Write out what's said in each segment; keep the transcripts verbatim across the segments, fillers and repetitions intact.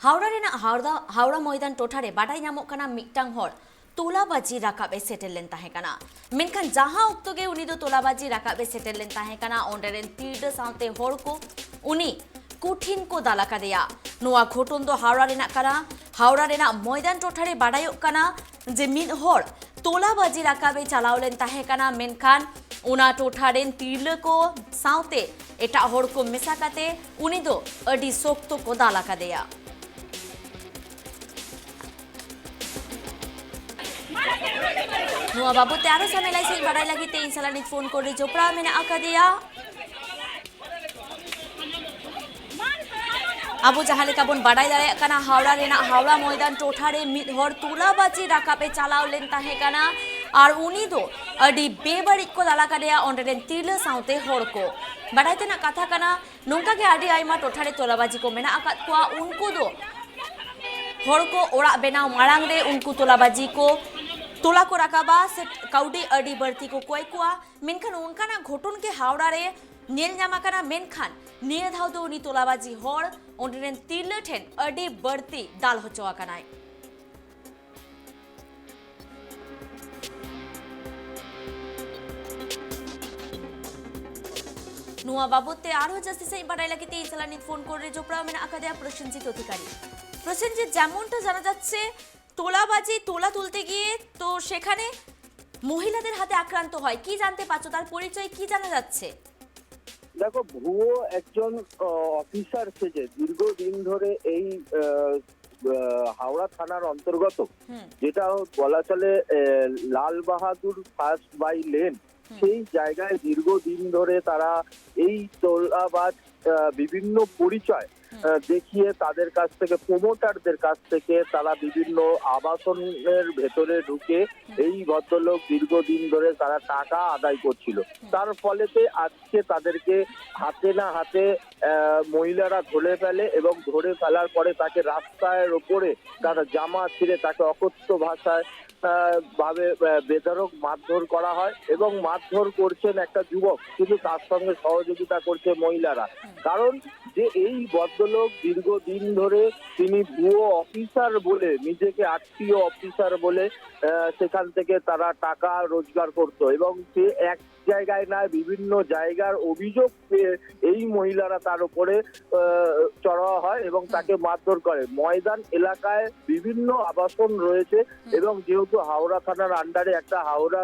ᱦᱟᱣᱲᱟ ᱨᱮᱱᱟᱜ ᱦᱟᱣᱲᱟ, ᱦᱟᱣᱲᱟ ᱢᱚᱭᱫᱟᱱ ᱴᱚᱴᱷᱟ ᱨᱮ ᱵᱟᱰᱟᱭ ᱧᱟᱢᱚᱜ ᱠᱟᱱᱟ, ᱢᱤᱫᱴᱟᱝ ᱦᱚᱲ ᱛᱚᱞᱟᱵᱟᱡᱤ ᱨᱟᱠᱟᱵ ᱮ ᱥᱮᱴᱮᱨ ᱞᱮᱱ ᱛᱟᱦᱮᱸ ᱠᱟᱱᱟ᱾ ᱢᱮᱱᱠᱷᱟᱱ ᱡᱟᱦᱟᱸ ᱚᱠᱛᱚ ᱜᱮ ᱩᱱᱤ ᱫᱚ ᱛᱚᱞᱟᱵᱟᱡᱤ ᱨᱟᱠᱟᱵ ᱮ ᱥᱮᱴᱮᱨ ᱞᱮᱱ ᱛᱟᱦᱮᱸ ᱠᱟᱱᱟ, ᱚᱸᱰᱮ ᱨᱮᱱ ᱛᱤᱨᱞᱟᱹ ᱥᱟᱶᱛᱮ ᱦᱚᱲ ᱠᱚ ᱩᱱᱤ ᱠᱩᱴᱷᱤᱱ ᱠᱚ ᱫᱟᱞ ᱟᱠᱟᱫᱮᱭᱟ᱾ ᱱᱚᱣᱟ ᱜᱷᱚᱴᱚᱱ ᱫᱚ ᱦᱟᱣᱲᱟ ᱨᱮᱱᱟᱜ ᱠᱟᱱᱟ᱾ ᱦᱟᱣᱲᱟ ᱨᱮᱱᱟᱜ ᱢᱚᱭᱫᱟᱱ ᱴᱚᱴᱷᱟ ᱨᱮ ᱵᱟᱰᱟᱭᱚᱜ ᱠᱟᱱᱟ ᱡᱮ ᱢᱤᱫ ᱦᱚᱲ ᱛᱚᱞᱟᱵᱟᱡᱤ ᱨᱟᱠᱟᱵ ᱮ ᱪᱟᱞᱟᱣ ᱞᱮᱱ ᱛᱟᱦᱮᱸ ᱠᱟᱱᱟ, ᱢᱮᱱᱠᱷᱟᱱ ᱚᱱᱟ ᱴᱚᱴᱷᱟ ᱨᱮᱱ ᱛᱤᱨᱞᱟᱹ ᱠᱚ ᱥᱟᱶᱛᱮ ᱮᱴᱟᱜ ᱦᱚᱲ ᱠᱚ ᱢᱮᱥᱟ ᱠᱟᱛᱮ ᱩᱱᱤ ᱫᱚ ᱟᱹᱰᱤ ᱥᱚᱠᱛᱚ ᱠᱚ ᱫᱟᱞ ᱟᱠᱟᱫᱮᱭᱟ᱾ ᱱᱚᱣᱟ ᱵᱟᱵᱚᱫ ᱛᱮ ᱟᱨᱚ ᱥᱟᱢᱮᱞᱟᱭ ᱥᱮᱫ ᱵᱟᱰᱟᱭ ᱞᱟᱹᱜᱤᱫ ᱛᱮ ᱤᱧ ᱥᱟᱞᱟᱜ ᱱᱤᱛ ᱯᱷᱳᱱ ᱠᱚᱞ ᱨᱮ ᱡᱚᱯᱲᱟᱣ ᱢᱮᱱᱟᱜ ᱟᱠᱟᱫᱮᱭᱟ᱾ ᱟᱵᱚ ᱡᱟᱦᱟᱸ ᱞᱮᱠᱟ ᱵᱚᱱ ᱵᱟᱰᱟᱭ ᱫᱟᱲᱮᱭᱟᱜ ᱠᱟᱱᱟ, ᱦᱟᱣᱲᱟ ᱨᱮᱱᱟᱜ ᱦᱟᱣᱲᱟ ᱢᱚᱭᱫᱟᱱ ᱴᱚᱴᱷᱟ ᱨᱮ ᱢᱤᱫ ᱦᱚᱲ ᱛᱚᱞᱟᱵᱟᱡᱤ ᱨᱟᱠᱟᱵ ᱮ ᱪᱟᱞᱟᱣ ᱞᱮᱱ ᱛᱟᱦᱮᱸ ᱠᱟᱱᱟ ᱟᱨ ᱩᱱᱤ ᱫᱚ ᱟᱹᱰᱤ ᱵᱮᱵᱟᱹᱲᱤᱡ ᱠᱚ ᱫᱟᱞ ᱟᱠᱟᱫᱮᱭᱟ ᱚᱸᱰᱮ ᱨᱮᱱ ᱛᱤᱨᱞᱟᱹ ᱥᱟᱶᱛᱮ ᱦᱚᱲ ᱠᱚ᱾ ᱵᱟᱰᱟᱭ ᱛᱮᱱᱟᱜ ᱠᱟᱛᱷᱟ ᱠᱟᱱᱟ, ᱱᱚᱝᱠᱟ ᱜᱮ ᱟᱹᱰᱤ ᱟᱭᱢᱟ ᱴᱚᱴᱷᱟ ᱨᱮ ᱛᱚᱞᱟᱵᱟᱡᱤ ᱠᱚ ᱢᱮᱱᱟᱜ ᱟᱠᱟᱫ ᱠᱚᱣᱟ᱾ ᱩᱱᱠᱩ ᱫᱚ ᱦᱚᱲ ᱠᱚ ᱚᱲᱟᱜ ᱵᱮᱱᱟᱣ ᱢᱟᱲᱟᱝ ᱨᱮ ᱩᱱᱠᱩ ᱛᱚᱞᱟᱵᱟᱡᱤ ᱠᱚ ᱛᱚᱞᱟ ᱠᱚ ᱨᱟᱠᱟᱵᱟ ᱥᱮ ᱠᱟᱹᱣᱰᱤ ᱟᱹᱰᱤ ᱵᱟᱹᱲᱛᱤ ᱠᱚ ᱠᱚᱭ ᱠᱚᱣᱟ᱾ ᱢᱮᱱᱠᱷᱟᱱ ᱚᱱᱠᱟᱱᱟᱜ ᱜᱷᱚᱴᱚᱱ ᱜᱮ ᱦᱟᱣᱲᱟ ᱨᱮ ᱧᱮᱞ ᱧᱟᱢ ᱟᱠᱟᱱᱟ᱾ ᱢᱮᱱᱠᱷᱟᱱ ᱱᱤᱭᱟᱹ ᱫᱷᱟᱣ ᱫᱚ ᱩᱱᱤ ᱛᱚᱞᱟᱵᱟᱡᱤ ᱦᱚᱲ ᱚᱸᱰᱮ ᱨᱮᱱ ᱛᱤᱨᱞᱟᱹ ᱴᱷᱮᱱ ᱟᱹᱰᱤ ᱵᱟᱹᱲᱛᱤ ᱫᱟᱞ ᱦᱚᱪᱚ ᱟᱠᱟᱱᱟᱭ᱾ ᱱᱚᱣᱟ ᱵᱟᱵᱚᱛ ᱛᱮ ᱟᱨᱦᱚᱸ ᱡᱟᱹᱥᱛᱤ ᱥᱟᱺᱦᱤᱡ ᱵᱟᱰᱟᱭ ᱞᱟᱹᱜᱤᱫ ᱛᱮ ᱤᱧ ᱥᱟᱞᱟᱜ ᱱᱤᱛ ᱯᱷᱳᱱ ᱠᱚᱞ ᱨᱮ ᱡᱚᱯᱲᱟᱣ ᱢᱮᱱᱟᱜ ᱟᱠᱟᱫᱮᱭᱟ ᱯᱨᱚᱥᱮᱱᱡᱤᱛ ᱚᱫᱷᱤᱠᱟᱨᱤ᱾ প্রসেনজিৎ, যেমনটা জানা যাচ্ছে, তোলাবাজি, তোলা তুলতে গিয়ে তো সেখানে মহিলাদের হাতে আক্রান্ত হয়। কি জানতে পারছো, তার পরিচয় কি জানা যাচ্ছে? দেখো, ভুয়ো একজন অফিসার সেজে দীর্ঘদিন ধরে এই আহ, আহ, হাওড়া থানার অন্তর্গত, হুম। যেটা বলা চলে আহ, Lal Bahadur first by lane, হুম। সেই জায়গায় দীর্ঘদিন ধরে তারা এই তোলাবাজ আহ, বিভিন্ন পরিচয় হুম। আহ, দেখিয়ে তাদের কাছ থেকে, প্রমোটারদের কাছ থেকে তারা বিভিন্ন আবাসনের ভেতরে ঢুকে হুম। এই ভদ্রলোক দীর্ঘদিন ধরে তারা টাকা আদায় করছিল। হুম। তার ফলেতে আজকে তাদেরকে হাতে না হাতে আহ, মহিলারা ধরে ফেলে এবং ধরে ফেলার পরে তাকে রাস্তার ওপরে তার জামা ছিঁড়ে তাকে অকথ্য ভাষায় আহ, ভাবে আহ, বেধড়ক মারধর করা হয় এবং মারধর করছেন একটা যুবক, কিন্তু তার সঙ্গে সহযোগিতা করছে মহিলারা। কারণ যে এই ভদ্রলোক দীর্ঘদিন ধরে তিনি ভুয়ো অফিসার বলে, নিজেকে আত্মীয় অফিসার বলে আহ, সেখান থেকে তারা টাকা রোজগার করত এবং সে এক জায়গায় নয়, বিভিন্ন জায়গার অভিযোগ পেয়ে এই মহিলারা তার উপরে আহ, চড়াও হয় এবং তাকে মারধর করে। ময়দান এলাকায় বিভিন্ন আবাসন রয়েছে এবং যেহেতু হাওড়া থানার আন্ডারে একটা হাওড়া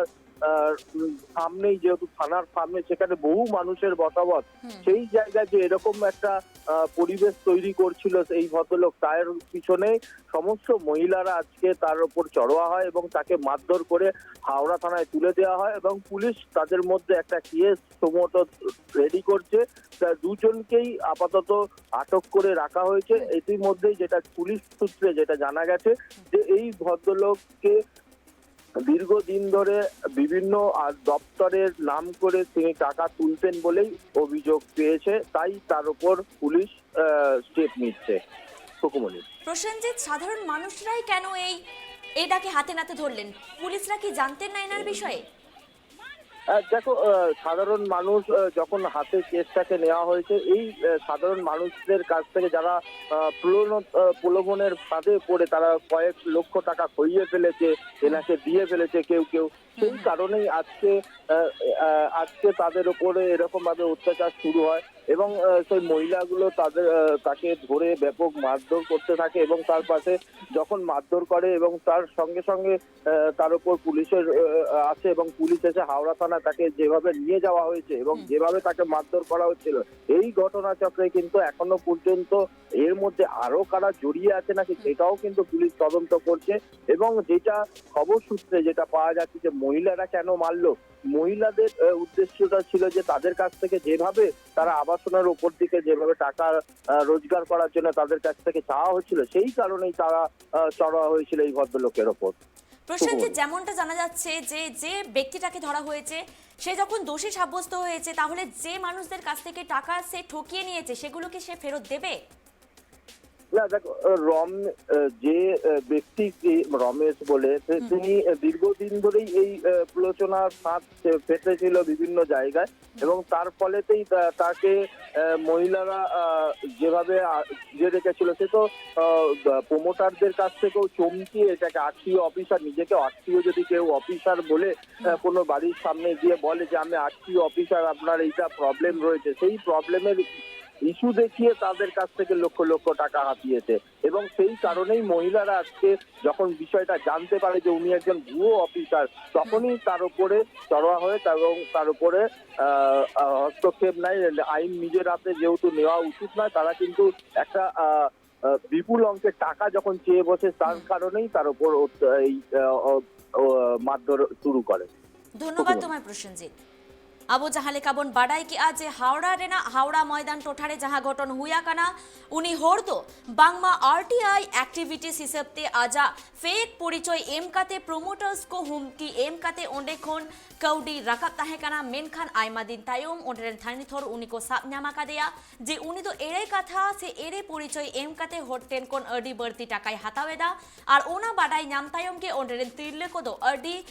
আহ, উম, সামনেই, যেহেতু থানার সামনে, সেখানে বহু মানুষের বসবাস। সেই জায়গায় যে এরকম একটা আহ, পরিবেশ তৈরি করছিল এই ভদ্রলোক, তার পিছনে সমস্ত মহিলারা আজকে তার ওপর চড়োয়া হয় এবং তাকে মারধর করে হাওড়া থানায় তুলে দেওয়া হয় এবং পুলিশ তাদের মধ্যে একটা কেস সুমোটো রেডি করছে। তা দুজনকেই আপাতত আটক করে রাখা হয়েছে। ইতিমধ্যেই যেটা পুলিশ সূত্রে যেটা জানা গেছে, যে এই ভদ্রলোককে দীর্ঘদিন ধরে বিভিন্ন আ, দপ্তরের নাম করে তিনি টাকা তুলতেন বলেই অভিযোগ পেয়েছে, তাই তার ওপর পুলিশ স্টেপ নিচ্ছে। সুকুমনি। প্রসেনজিৎ, সাধারণ মানুষরাই কেন এই এটাকে হাতে নাতে ধরলেন? পুলিশরা কি জানতেন না এনার বিষয়ে? আহ, দেখো, আহ, সাধারণ মানুষ আহ, যখন হাতে কেসটাকে নেওয়া হয়েছে, এই আহ, সাধারণ মানুষদের কাছ থেকে যারা আহ, প্রলোভন আহ, প্রলোভনের ফাঁদে পড়ে তারা কয়েক লক্ষ টাকা খইয়ে ফেলেছে, এনাকে দিয়ে ফেলেছে কেউ কেউ, সেই কারণেই আজকে আহ, আহ, আজকে তাদের ওপরে এরকম ভাবে অত্যাচার শুরু হয় এবং আহ, সেই মহিলাগুলো তাদের আহ, তাকে ধরে ব্যাপক মারধর করতে থাকে এবং তার পাশে যখন মারধর করে এবং তার সঙ্গে সঙ্গে আহ, তার উপর পুলিশের আহ, আছে এবং পুলিশ এসে হাওড়া থানা তাকে যেভাবে নিয়ে যাওয়া হয়েছে এবং যেভাবে তাকে মারধর করা হচ্ছিল, এই ঘটনাচক্রে কিন্তু এখনো পর্যন্ত এর মধ্যে আরো কারা জড়িয়ে আছে নাকি সেটাও কিন্তু পুলিশ তদন্ত করছে। এবং যেটা খবর সূত্রে যেটা পাওয়া যাচ্ছে যে মহিলারা কেন মারলো, মহিলাদের আহ, উদ্দেশ্যটা ছিল যে তাদের কাছ থেকে যেভাবে তারা আবাসনের উপর দিকে যেভাবে টাকা আহ, রোজগার করার জন্য তাদের কাছ থেকে চাওয়া হচ্ছিল, সেই কারণেই তারা আহ, চড়া হয়েছিল এই ভদ্রলোকের ওপর। প্রসেনজিৎ, যেমনটা জানা যাচ্ছে যে যে ব্যক্তিটাকে ধরা হয়েছে, সে যখন দোষী সাব্যস্ত হয়েছে, তাহলে যে মানুষদের কাছ থেকে টাকা সে ঠকিয়ে নিয়েছে, সেগুলো কি সে ফেরত দেবে? না, দেখো, রম যে ব্যক্তি, রমেশ বলে, তিনি দীর্ঘদিন ধরেই এই প্ররোচনার ফাঁদ ফেটেছিল বিভিন্ন জায়গায়। এবং তার ফলেতেই তাকে মহিলারা যেভাবে ঘিরে রেখেছিল, সে তো প্রমোটারদের কাছ থেকেও চমকিয়ে এটাকে আরটিও অফিসার, নিজেকে আরটিও যদি কেউ অফিসার বলে কোনো বাড়ির সামনে গিয়ে বলে যে, "আমি আরটিও অফিসার, আপনার এইটা প্রবলেম রয়েছে", সেই প্রবলেমের ইস্যু দেখিয়ে তাদের কাছ থেকে লক্ষ লক্ষ টাকা হাতিয়েছে। এবং সেই কারণেই মহিলারা আজকে যখন বিষয়টা জানতে পারে যে উনি একজন ভুয়ো অফিসার, তখনই তার উপরে চড়া হয়ে তা-, এবং তার উপরে আহ, আহ, হস্তক্ষেপ নেয়। আইন নিজের হাতে যেহেতু নেওয়া উচিত নয়, তারা কিন্তু একটা আহ, আহ, বিপুল অঙ্কের টাকা যখন চেয়ে বসে, তার কারণেই তার উপর অত-, এই আহ, অ- অ- মারধর শুরু করে। ধন্যবাদ তোমায়, প্রসেনজিৎ। ᱟᱵᱚ ᱡᱟᱦᱟᱸ ᱞᱮᱠᱟ ᱵᱚᱱ ᱵᱟᱰᱟᱭ ᱠᱮᱜᱼᱟ ᱡᱮ ᱦᱟᱣᱲᱟ ᱨᱮᱱᱟᱜ ᱦᱟᱣᱲᱟ ᱢᱚᱭᱫᱟᱱ ᱴᱚᱴᱷᱟ ᱨᱮ ᱡᱟᱦᱟᱸ ᱜᱷᱚᱴᱚᱱ ᱦᱩᱭ ᱟᱠᱟᱱᱟ, ᱩᱱᱤ ᱦᱚᱲ ᱫᱚ ᱵᱟᱝᱢᱟ ᱟᱨ ᱴᱤ ᱟᱭ ᱮᱠᱴᱤᱵᱷᱤᱴᱤᱥ ᱦᱤᱥᱟᱹᱵ ᱛᱮ ᱟᱡᱟᱜ ᱯᱷᱮᱠ ᱯᱚᱨᱤᱪᱚᱭ ᱮᱢ ᱠᱟᱛᱮ, ᱯᱨᱚᱢᱳᱴᱟᱨᱥ ᱠᱚ ᱦᱩᱢᱠᱤ ᱮᱢ ᱠᱟᱛᱮ ᱚᱸᱰᱮ ᱠᱷᱚᱱ ᱠᱟᱹᱣᱰᱤ ᱨᱟᱠᱟᱵ ᱛᱟᱦᱮᱸ ᱠᱟᱱᱟ᱾ ᱢᱮᱱᱠᱷᱟᱱ ᱟᱭᱢᱟ ᱫᱤᱱ ᱛᱟᱭᱚᱢ ᱚᱸᱰᱮ ᱨᱮᱱ ᱛᱷᱟᱹᱱᱤᱛ ᱦᱚᱲ ᱩᱱᱤ ᱠᱚ ᱥᱟᱵ ᱧᱟᱢ ᱟᱠᱟᱫᱮᱭᱟ ᱡᱮ ᱩᱱᱤ ᱫᱚ ᱮᱲᱮ ᱠᱟᱛᱷᱟ ᱥᱮ ᱮᱲᱮ ᱯᱚᱨᱤᱪᱚᱭ ᱮᱢ ᱠᱟᱛᱮ ᱦᱚᱲ ᱴᱷᱮᱱ ᱠᱷᱚᱱ ᱟᱹᱰᱤ ᱵᱟᱹᱲᱛᱤ ᱴᱟᱠᱟᱭ ᱦᱟᱛᱟᱣ ᱮᱫᱟ᱾ ᱟᱨ ᱚᱱᱟ ᱵᱟᱰᱟᱭ ᱧᱟᱢ ᱛᱟᱭᱚᱢ ᱜᱮ ᱚᱸᱰᱮ ᱨᱮᱱ ᱛᱤᱨᱞᱟᱹ ᱠᱚᱫᱚ ᱟᱹᱰᱤ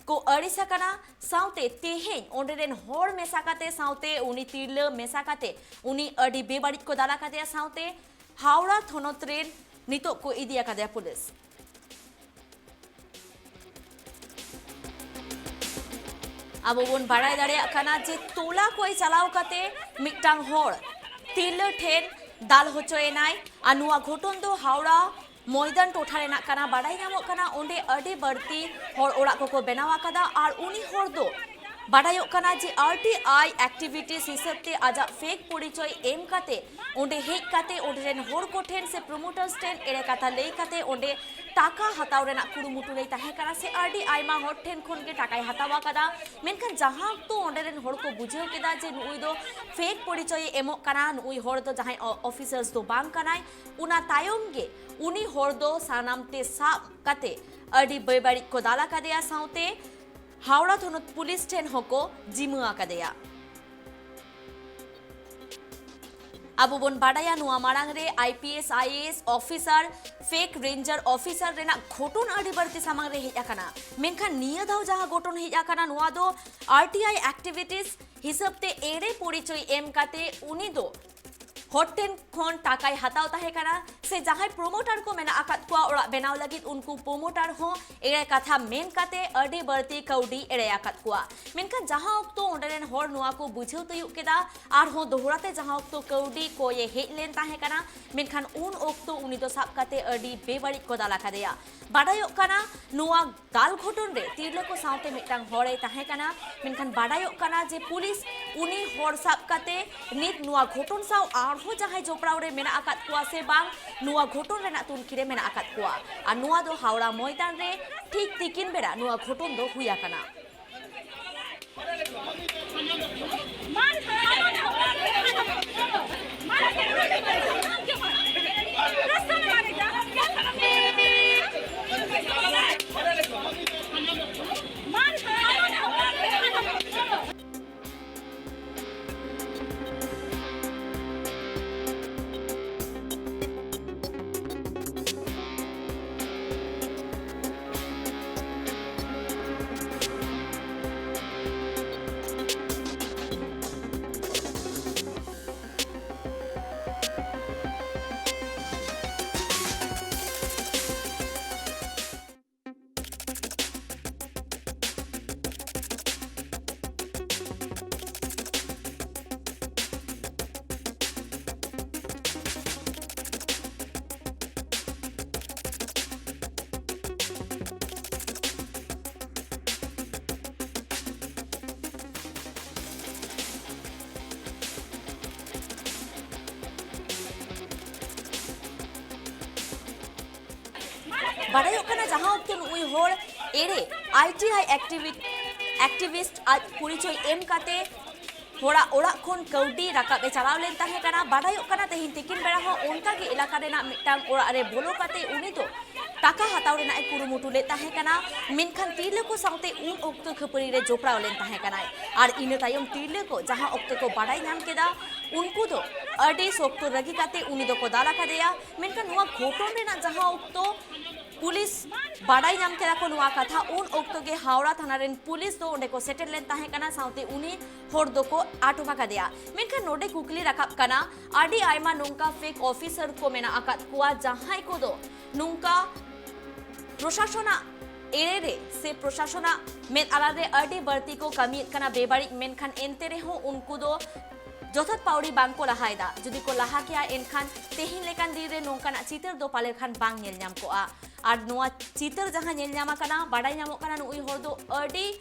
ᱠᱚ ᱟᱹᱲᱤᱥ ᱟᱠᱟᱱᱟ᱾ ᱥᱟᱶᱛᱮ ᱛᱮᱦᱮᱧ ᱚᱸᱰᱮ ᱨᱮᱱ ᱦᱚᱲ ᱢᱮᱥᱟ ᱠᱟᱛᱮ, ᱥᱟᱶᱛᱮ ᱩᱱᱤ ᱛᱤᱨᱞᱟᱹ ᱢᱮᱥᱟ ᱠᱟᱛᱮ ᱩᱱᱤ ᱟᱹᱰᱤ ᱵᱮᱵᱟᱹᱲᱤᱡ ᱠᱚ ᱫᱟᱞ ᱟᱠᱟᱫᱮᱭᱟ᱾ ᱥᱟᱶᱛᱮ ᱦᱟᱣᱲᱟ ᱛᱷᱚᱱᱚᱛ ᱨᱮᱱ ᱱᱤᱛᱚᱜ ᱠᱚ ᱤᱫᱤ ᱟᱠᱟᱫᱮᱭᱟ ᱯᱩᱞᱤᱥ᱾ ᱟᱵᱚ ᱵᱚᱱ ᱵᱟᱲᱟᱭ ᱫᱟᱲᱮᱭᱟᱜ ᱠᱟᱱᱟ ᱡᱮ ᱴᱚᱞᱟ ᱠᱚᱭ ᱪᱟᱞᱟᱣ ᱠᱟᱛᱮ ᱢᱤᱫᱴᱟᱝ ᱦᱚᱲ ᱛᱤᱨᱞᱟᱹ ᱴᱷᱮᱱ ᱫᱟᱞ ᱦᱚᱪᱚᱭᱮᱱᱟᱭ᱾ ᱟᱨ ᱱᱚᱣᱟ ᱜᱷᱚᱴᱚᱱ ᱫᱚ ᱦᱟᱣᱲᱟ ᱢᱚᱭᱫᱟᱱ ᱴᱚᱴᱷᱟ ᱨᱮᱱᱟᱜ ᱠᱟᱱᱟ᱾ ᱵᱟᱰᱟᱭ ᱧᱟᱢᱚᱜ ᱠᱟᱱᱟ, ᱚᱸᱰᱮ ᱟᱹᱰᱤ ᱵᱟᱹᱲᱛᱤ ᱦᱚᱲ ᱚᱲᱟᱜ ᱠᱚᱠᱚ ᱵᱮᱱᱟᱣ ᱟᱠᱟᱫᱟ᱾ ᱟᱨ ᱩᱱᱤ ᱦᱚᱲ ᱫᱚ ᱵᱟᱰᱟᱭᱚᱜ ᱠᱟᱱᱟ ᱡᱮ ᱟᱨ ᱴᱤ ᱟᱭ ᱮᱠᱴᱤᱵᱷᱤᱴᱤᱥ ᱦᱤᱥᱟᱹᱵ ᱛᱮ ᱟᱡᱟᱜ ᱯᱷᱮᱠ ᱯᱚᱨᱤᱪᱚᱭ ᱮᱢ ᱠᱟᱛᱮ ᱚᱸᱰᱮ ᱦᱮᱡ ᱠᱟᱛᱮ ᱚᱸᱰᱮ ᱨᱮᱱ ᱦᱚᱲ ᱠᱚ ᱴᱷᱮᱱ ᱥᱮ ᱯᱨᱚᱢᱳᱴᱟᱨᱥ ᱴᱷᱮᱱ ᱮᱲᱮ ᱠᱟᱛᱷᱟ ᱞᱟᱹᱭ ᱠᱟᱛᱮ ᱚᱸᱰᱮ ᱴᱟᱠᱟ ᱦᱟᱛᱟᱣ ᱨᱮᱱᱟᱜ ᱠᱩᱨᱩᱢᱩᱴᱩ ᱨᱮᱭ ᱛᱟᱦᱮᱸ ᱠᱟᱱᱟ ᱥᱮ ᱟᱹᱰᱤ ᱟᱭᱢᱟ ᱦᱚᱲ ᱴᱷᱮᱱ ᱠᱷᱚᱱ ᱜᱮ ᱴᱟᱠᱟᱭ ᱦᱟᱛᱟᱣ ᱟᱠᱟᱫᱟ᱾ ᱢᱮᱱᱠᱷᱟᱱ ᱡᱟᱦᱟᱸ ᱚᱠᱛᱚ ᱚᱸᱰᱮ ᱨᱮᱱ ᱦᱚᱲ ᱠᱚ ᱵᱩᱡᱷᱟᱹᱣ ᱠᱮᱫᱟ ᱡᱮ ᱱᱩᱭ ᱫᱚ ᱯᱷᱮᱠ ᱯᱚᱨᱤᱪᱚᱭᱮ ᱮᱢᱚᱜ ᱠᱟᱱᱟ, ᱱᱩᱭ ᱦᱚᱲ ᱫᱚ ᱡᱟᱦᱟᱸᱭ ᱚ-, ᱚᱯᱷᱤᱥᱟᱨᱥ ᱫᱚ ᱵᱟᱝ ᱠᱟᱱᱟᱭ, ᱚᱱᱟ ᱛᱟᱭᱚᱢ ᱜᱮ ᱩᱱᱤ ᱦᱚᱲ ᱫᱚ ᱥᱟᱱᱟᱢ ᱛᱮ ᱥᱟᱵ ᱠᱟᱛᱮ ᱟᱹᱰᱤ ᱵᱮᱵᱟᱹᱲᱤᱡ ᱠᱚ ᱫᱟᱞ ᱟᱠᱟᱫᱮᱭᱟ, ᱥᱟᱶᱛᱮ ᱦᱟᱣᱲᱟ ᱛᱷᱚᱱᱚᱛ ᱯᱩᱞᱤᱥ ᱴᱷᱮᱱ ᱦᱚᱸᱠᱚ ᱡᱤᱢᱟᱹ ᱟᱠᱟᱫᱮᱭᱟ᱾ ᱟᱵᱚ ᱵᱚᱱ ᱵᱟᱰᱟᱭᱟ, ᱱᱚᱣᱟ ᱢᱟᱲᱟᱝ ᱨᱮ I P S, I A S officer, fake ranger officer ᱨᱮᱱᱟᱜ ᱜᱷᱚᱴᱚᱱ ᱟᱹᱰᱤ ᱵᱟᱹᱲᱛᱤ ᱥᱟᱢᱟᱝ ᱨᱮ ᱦᱮᱡ ᱟᱠᱟᱱᱟ᱾ ᱢᱮᱱᱠᱷᱟᱱ ᱱᱤᱭᱟᱹ ᱫᱷᱟᱣ ᱡᱟᱦᱟᱸ ᱜᱷᱚᱴᱚᱱ ᱦᱮᱡ ᱟᱠᱟᱱᱟ, ᱱᱚᱣᱟ ᱫᱚ ᱟᱨ ᱴᱤ ᱟᱭ ᱮᱠᱴᱤᱵᱷᱤᱴᱤᱥ ᱦᱤᱥᱟᱹᱵ ᱛᱮ ᱮᱲᱮ ᱯᱚᱨᱤᱪᱚᱭ ᱮᱢ ᱠᱟᱛᱮ ᱩᱱᱤ ᱫᱚ ᱦᱚᱲ ᱴᱷᱮᱱ ᱠᱷᱚᱱ ᱴᱟᱠᱟᱭ ᱦᱟᱛᱟᱣ ᱛᱟᱦᱮᱸ ᱠᱟᱱᱟ, ᱥᱮ ᱡᱟᱦᱟᱸᱭ ᱯᱨᱚᱢᱳᱴᱟᱨ ᱠᱚ ᱢᱮᱱᱟᱜ ᱟᱠᱟᱫ ᱠᱚᱣᱟ ᱚᱲᱟᱜ ᱵᱮᱱᱟᱣ ᱞᱟᱹᱜᱤᱫ, ᱩᱱᱠᱩ ᱯᱨᱚᱢᱳᱴᱟᱨ ᱦᱚᱸ ᱮᱲᱮ ᱠᱟᱛᱷᱟ ᱢᱮᱱ ᱠᱟᱛᱮ ᱟᱹᱰᱤ ᱵᱟᱹᱲᱛᱤ ᱠᱟᱹᱣᱰᱤ ᱮᱲᱮ ᱟᱠᱟᱫ ᱠᱚᱣᱟ᱾ ᱢᱮᱱᱠᱷᱟᱱ ᱡᱟᱦᱟᱸ ᱚᱠᱛᱚ ᱚᱸᱰᱮ ᱨᱮᱱ ᱦᱚᱲ ᱱᱚᱣᱟ ᱠᱚ ᱵᱩᱡᱷᱟᱹᱣ ᱛᱤᱭᱳᱜ ᱠᱮᱫᱟ, ᱟᱨᱦᱚᱸ ᱫᱚᱦᱲᱟ ᱛᱮ ᱡᱟᱦᱟᱸ ᱚᱠᱛᱚ ᱠᱟᱹᱣᱰᱤ ᱠᱚᱭᱮ ᱦᱮᱡ ᱞᱮᱱ ᱛᱟᱦᱮᱸ ᱠᱟᱱᱟ, ᱢᱮᱱᱠᱷᱟᱱ ᱩᱱ ᱚᱠᱛᱚ ᱩᱱᱤ ᱫᱚ ᱥᱟᱵ ᱠᱟᱛᱮ ᱟᱹᱰᱤ ᱵᱮᱵᱟᱹᱲᱤᱡ ᱠᱚ ᱫᱟᱞ ᱟᱠᱟᱫᱮᱭᱟ᱾ ᱵᱟᱰᱟᱭᱚᱜ ᱠᱟᱱᱟ, ᱱᱚᱣᱟ ᱫᱟᱞ ᱜᱷᱚᱴᱚᱱ ᱨᱮ ᱛᱤᱨᱞᱟᱹ ᱠᱚ ᱥᱟᱶᱛᱮ ᱢᱤᱫᱴᱟᱝ ᱦᱚᱲᱮ ᱛᱟᱦᱮᱸ ᱠᱟᱱᱟ, ᱢᱮᱱᱠᱷᱟᱱ ᱵᱟᱰᱟᱭᱚᱜ ᱠᱟᱱᱟ ᱡᱮ ᱯᱩᱞᱤᱥ ᱩᱱᱤ ᱦᱚᱲ ᱥᱟᱵ ᱠᱟᱛᱮ ᱱᱤᱛ ᱱᱚᱣᱟ ᱜᱷᱚᱴᱚᱱ ᱥᱟᱶ ᱟᱨᱦᱚᱸ ᱡᱟᱦᱟᱸᱭ ᱡᱚᱯᱲᱟᱣ ᱨᱮ ᱢᱮᱱᱟᱜ ᱟᱠᱟᱫ ᱠᱚᱣᱟ ᱥᱮ ᱵᱟᱝ, ᱱᱚᱣᱟ ᱜᱷᱚᱴᱚᱱ ᱨᱮᱱᱟᱜ ᱛᱩᱱᱠᱷᱤ ᱨᱮ ᱢᱮᱱᱟᱜ ᱟᱠᱟᱫ ᱠᱚᱣᱟ᱾ ᱟᱨ ᱱᱚᱣᱟ ᱫᱚ ᱦᱟᱣᱲᱟ ᱢᱚᱭᱫᱟᱱ ᱨᱮ ᱴᱷᱤᱠ ᱛᱤᱠᱤᱱ ᱵᱮᱲᱟ ᱱᱚᱣᱟ ᱜᱷᱚᱴᱚᱱ ᱫᱚ ᱦᱩᱭ ᱟᱠᱟᱱᱟ᱾ ᱵᱟᱰᱟᱭᱚᱜ ᱠᱟᱱᱟ, ᱡᱟᱦᱟᱸ ᱚᱠᱛᱚ ᱱᱩᱭ ᱦᱚᱲ ᱮᱲᱮ ᱟᱭ ᱴᱤ ᱟᱭ ᱮᱠᱴᱤᱵᱷᱤ-, ᱮᱠᱴᱤᱵᱷᱤᱥᱴ ᱟᱡ ᱯᱚᱨᱤᱪᱚᱭ ᱮᱢ ᱠᱟᱛᱮ ᱦᱚᱲᱟᱜ ᱚᱲᱟᱜ ᱠᱷᱚᱱ ᱠᱟᱹᱣᱰᱤ ᱨᱟᱠᱟᱵ ᱮ ᱪᱟᱞᱟᱣ ᱞᱮᱱ ᱛᱟᱦᱮᱸ ᱠᱟᱱᱟ᱾ ᱵᱟᱰᱟᱭᱚᱜ ᱠᱟᱱᱟ, ᱛᱮᱦᱮᱧ ᱛᱤᱠᱤᱱ ᱵᱮᱲᱟ ᱦᱚᱸ ᱚᱱᱠᱟ ᱜᱮ ᱮᱞᱟᱠᱟ ᱨᱮᱱᱟᱜ ᱢᱤᱫᱴᱟᱝ ᱚᱲᱟᱜ ᱨᱮ ᱵᱚᱞᱚ ᱠᱟᱛᱮ ᱩᱱᱤ ᱫᱚ ᱴᱟᱠᱟ ᱦᱟᱛᱟᱣ ᱨᱮᱱᱟᱜ ᱮ ᱠᱩᱨᱩᱢᱩᱴᱩ ᱞᱮᱫ ᱛᱟᱦᱮᱸ ᱠᱟᱱᱟ, ᱢᱮᱱᱠᱷᱟᱱ ᱛᱤᱨᱞᱟᱹ ᱠᱚ ᱥᱟᱶᱛᱮ ᱩᱱ ᱚᱠᱛᱚ ᱠᱷᱟᱹᱯᱟᱹᱨᱤ ᱨᱮ ᱡᱚᱯᱲᱟᱣ ᱞᱮᱱ ᱛᱟᱦᱮᱸ ᱠᱟᱱᱟᱭ᱾ ᱟᱨ ᱤᱱᱟᱹ ᱛᱟᱭᱚᱢ ᱛᱤᱨᱞᱟᱹ ᱠᱚ ᱡᱟᱦᱟᱸ ᱚᱠᱛᱚ ᱠᱚ ᱵᱟᱰᱟᱭ ᱧᱟᱢ ᱠᱮᱫᱟ, ᱩᱱᱠᱩ ᱫᱚ ᱟᱹᱰᱤ ᱥᱚᱠᱛᱚ ᱨᱟᱹᱜᱤ ᱠᱟᱛᱮ ᱩᱱᱤ ᱫᱚᱠᱚ ᱫᱟᱞ ᱟᱠᱟᱫᱮᱭᱟ᱾ ᱢᱮᱱᱠᱷᱟᱱ ᱱᱚᱣᱟ ᱜᱷᱚᱴᱚᱱ ᱨᱮᱱᱟᱜ ᱡᱟᱦᱟᱸ ᱚᱠᱛᱚ ᱯᱩᱞᱤᱥ ᱵᱟᱰᱟᱭ ᱧᱟᱢ ᱠᱮᱫᱟ ᱠᱚ ᱱᱚᱣᱟ ᱠᱟᱛᱷᱟ, ᱩᱱ ᱚᱠᱛᱚ ᱜᱮ ᱦᱟᱣᱲᱟ ᱛᱷᱟᱱᱟ ᱨᱮᱱ ᱯᱩᱞᱤᱥ ᱫᱚ ᱚᱸᱰᱮ ᱠᱚ ᱥᱮᱴᱮᱨ ᱞᱮᱱ ᱛᱟᱦᱮᱸ ᱠᱟᱱᱟ, ᱥᱟᱶᱛᱮ ᱩᱱᱤ ᱦᱚᱲ ᱫᱚᱠᱚ ᱟᱴᱚᱠ ᱟᱠᱟᱫᱮᱭᱟ᱾ ᱢᱮᱱᱠᱷᱟᱱ ᱱᱚᱰᱮ ᱠᱩᱠᱞᱤ ᱨᱟᱠᱟᱵ ᱠᱟᱱᱟ, ᱟᱹᱰᱤ ᱟᱭᱢᱟ ᱱᱚᱝᱠᱟ ᱯᱷᱮᱠ ᱚᱯᱷᱤᱥᱟᱨ ᱠᱚ ᱢᱮᱱᱟᱜ ᱟᱠᱟᱫ ᱠᱚᱣᱟ, ᱡᱟᱦᱟᱸᱭ ᱠᱚᱫᱚ ᱱᱚᱝᱠᱟ ᱯᱨᱚᱥᱟᱥᱚᱱᱟᱜ ᱮᱲᱮ ᱨᱮ ᱥᱮ ᱯᱨᱚᱥᱟᱥᱚᱱᱟᱜ ᱢᱮᱫ ᱟᱲᱟᱨ ᱨᱮ ᱟᱹᱰᱤ ᱵᱟᱹᱲᱛᱤ ᱠᱚ ᱠᱟᱹᱢᱤᱭᱮᱫ ᱠᱟᱱᱟ ᱵᱮᱵᱟᱹᱲᱤᱡ, ᱢᱮᱱᱠᱷᱟᱱ ᱮᱱᱛᱮ ᱨᱮᱦᱚᱸ ᱩᱱᱠᱩ ᱫᱚ ᱡᱚᱛᱷᱟᱛ ᱯᱟᱹᱣᱲᱤ ᱵᱟᱝ ᱠᱚ ᱞᱟᱦᱟᱭᱮᱫᱟ᱾ ᱡᱩᱫᱤ ᱠᱚ ᱞᱟᱦᱟ ᱠᱮᱭᱟ, ᱮᱱᱠᱷᱟᱱ ᱛᱮᱦᱮᱧ ᱞᱮᱠᱟᱱ ᱫᱤᱱ ᱨᱮ ᱱᱚᱝᱠᱟᱱᱟᱜ ᱪᱤᱛᱟᱹᱨ ᱫᱚ ᱯᱟᱞᱮ ᱠᱷᱟᱱ ᱵᱟᱝ ᱧᱮᱞ ᱧᱟᱢ ᱠᱚᱜᱼᱟ᱾ ᱟᱨ ᱱᱚᱣᱟ ᱪᱤᱛᱟᱹᱨ ᱡᱟᱦᱟᱸ ᱧᱮᱞ ᱧᱟᱢ ᱟᱠᱟᱱᱟ, ᱵᱟᱰᱟᱭ ᱧᱟᱢᱚᱜ ᱠᱟᱱᱟ, ᱱᱩᱭ ᱦᱚᱲ ᱫᱚ ᱟᱹᱰᱤ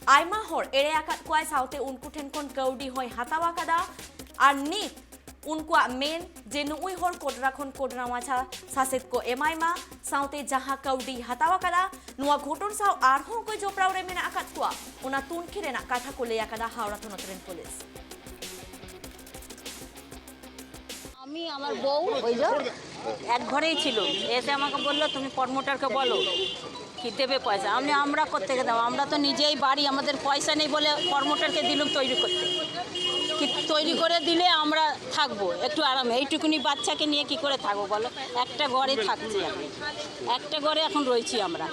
ᱟᱭᱢᱟ ᱦᱚᱲ ᱮᱲᱮ ᱟᱠᱟᱫ ᱠᱚᱣᱟᱭ, ᱥᱟᱶᱛᱮ ᱩᱱᱠᱩ ᱴᱷᱮᱱ ᱠᱷᱚᱱ ᱠᱟᱹᱣᱰᱤ ᱦᱚᱸᱭ ᱦᱟᱛᱟᱣ ᱟᱠᱟᱫᱟ᱾ ᱟᱨ ᱱᱤᱛ ᱩᱱᱠᱩᱣᱟᱜ ᱢᱮᱱ ᱡᱮ ᱱᱩᱭ ᱦᱚᱲ ᱠᱚᱰᱨᱟ ᱠᱷᱚᱱ ᱠᱚᱰᱨᱟ ᱢᱟᱪᱷᱟ ᱥᱟᱥᱮᱛ ᱠᱚ ᱮᱢᱟᱭ ᱢᱟ, ᱥᱟᱶᱛᱮ ᱡᱟᱦᱟᱸ ᱠᱟᱹᱣᱰᱤᱭ ᱦᱟᱛᱟᱣ ᱟᱠᱟᱫᱟ, ᱱᱚᱣᱟ ᱜᱷᱚᱴᱚᱱ ᱥᱟᱶ ᱟᱨᱦᱚᱸ ᱚᱠᱚᱭ ᱡᱚᱯᱲᱟᱣ ᱨᱮ ᱢᱮᱱᱟᱜ ᱟᱠᱟᱫ ᱠᱚᱣᱟ, ᱚᱱᱟ ᱛᱩᱱᱠᱷᱤ ᱨᱮᱱᱟᱜ ᱠᱟᱛᱷᱟ ᱠᱚ ᱞᱟᱹᱭ ᱟᱠᱟᱫᱟ ᱦᱟᱣᱲᱟ ᱛᱷᱚᱱᱚᱛ ᱨᱮᱱ ᱯᱩᱞᱤᱥ᱾ আমি আমার বউ, ওই যে এক ঘরেই ছিল, এসে আমাকে বললো, "তুমি প্রমোটারকে বলো কি দেবে পয়সা।" আমি, "আমরা কোত্থেকে দেবো? আমরা তো নিজেই বাড়ি, আমাদের পয়সা নেই বলে প্রমোটারকে দিলুম তৈরি করতে। কি তৈরি করে দিলে আমরা থাকবো একটু আরামে, এইটুকুনি বাচ্চাকে নিয়ে কি করে থাকবো বলো? একটা ঘরে থাকছি এখন, একটা ঘরে এখন রয়েছি আমরা,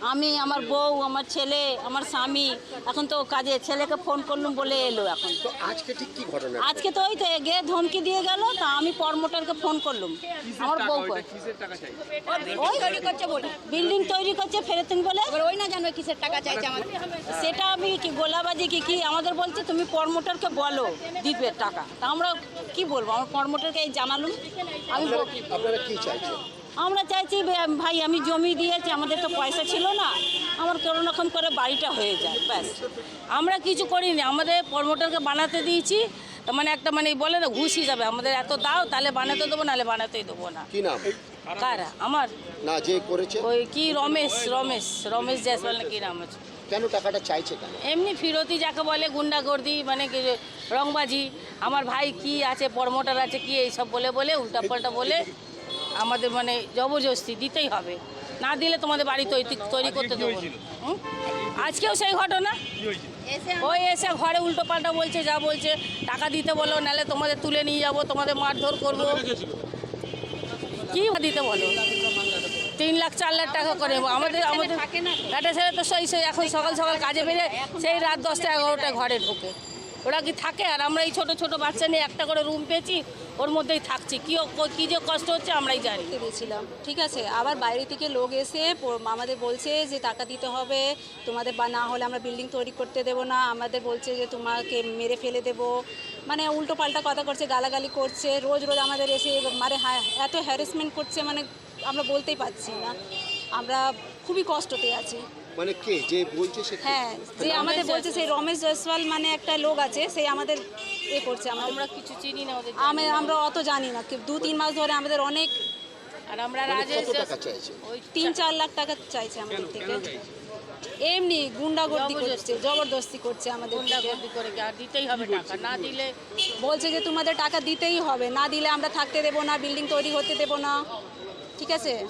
আমি, আমার বউ, আমার ছেলে, আমার স্বামী।" এখন তো কাজে ছেলেকে ফোন করলুম বলে এলো এখন। তো আজকে ঠিক কি ঘটনা? আজকে তো ওই তো গিয়ে ধমকি দিয়ে গেল, তা আমি প্রমোটারকে ফোন করলুম। আমার বউকে। ওই বিল্ডিং তৈরি করছে বলে। বিল্ডিং তৈরি করছে ফেরতুন বলে। এবার ওই না জানবে কিসের টাকা চাইছে আমাদের। সেটা আমি কি গোলাবাজি কি, কি আমাদের বলছে, "তুমি প্রমোটারকে বলো দিবে টাকা।" তা আমরা কি বলবো? আমার প্রমোটারকে এই জানালুম। আমি বল- আপনারা কি চাইছেন? আমরা চাইছি, ভে-, ভাই, আমি জমি দিয়েছি, আমাদের তো পয়সা ছিল না, আমার কোনো রকম করে বাড়িটা হয়ে যায়, ব্যাস। আমরা কিছু করিনি, আমাদের প্রমোটারকে বানাতে দিয়েছি, তার মানে একটা, মানে, বলে না, ঘুষ হিসাবে, "আমাদের এত দাও, তাহলে বানাতে দেবো, নাহলে বানাতেই দেবো না।" কি নাম? কার? আমার? না, যে করেছে? ওই কি রমেশ, রমেশ, রমেশ জয়সওয়াল না কি নাম আছে? কেন টাকাটা চাইছে কেন? এমনি ফিরতি যাকে বলে গুন্ডাগর্দি, মানে কি, রংবাজি। আমার ভাই কি আছে, প্রমোটার আছে কি, এইসব বলে বলে, উল্টাপাল্টা বলে আমাদের মানে জবরদস্তি দিতেই হবে। না দিলে তোমাদের বাড়ি তৈরি তৈরি করতে দেবো না। হুম? আজকেও সেই ঘটনা। ওই এসে ঘরে উল্টোপাল্টা বলছে, যা বলছে, টাকা দিতে বলো, নাহলে তোমাদের তুলে নিয়ে যাবো, তোমাদের মারধর করবো। কি দিতে বলো? তিন লাখ চার লাখ টাকা করে আমাদের আমাদের একটা ছেলে তো সেই সেই এখন সকাল সকাল কাজে বেরিয়ে সেই রাত দশটা এগারোটায় ঘরে ঢোকে। ওরা কি থাকে? আর আমরা এই ছোট ছোট বাচ্চা নিয়ে একটা করে রুম পেয়েছি, ওর মধ্যেই থাকছি। কি ও- কি যে কষ্ট হচ্ছে আমরাই জানি। দিয়েছিলাম, ঠিক আছে। আবার বাইরে থেকে লোক এসে প- আমাদের বলছে যে টাকা দিতে হবে তোমাদের, বা না হলে আমরা বিল্ডিং তৈরি করতে দেবো না। আমাদের বলছে যে তোমাকে মেরে ফেলে দেবো, মানে উল্টো পাল্টা কথা করছে, গালাগালি করছে, রোজ রোজ আমাদের এসে মানে হ্যাঁ, এত হ্যারাসমেন্ট করছে, মানে আমরা বলতেই পারছি না। আমরা খুবই কষ্টতে আছি। মানে কে যে বলছে সে কে? হ্যাঁ, যে আমাদের বলছে সেই রমেশ জয়সওয়াল মানে একটা লোক আছে, সেই আমাদের এ করছে আমাদের। আমরা কিছু চিনি না ওদের। আমি আমরা অত জানি না, কি দু তিন মাস ধরে আমাদের অনেক আর আমরা মানে রাজেশ কত টাকা চাইছে? ওই তিন চার লাখ টাকা চাইছে আমাদের থেকে। এমনি গুন্ডাগর্দি করছে, জবরদস্তি করছে আমাদের থেকে। গুন্ডাগর্দি করে কি আর দিতেই হবে টাকা, না দিলে বলছে যে তোমাদের টাকা দিতেই হবে, না দিলে আমরা থাকতে দেবো না, বিল্ডিং তৈরি হতে দেবো না, ঠিক আছে।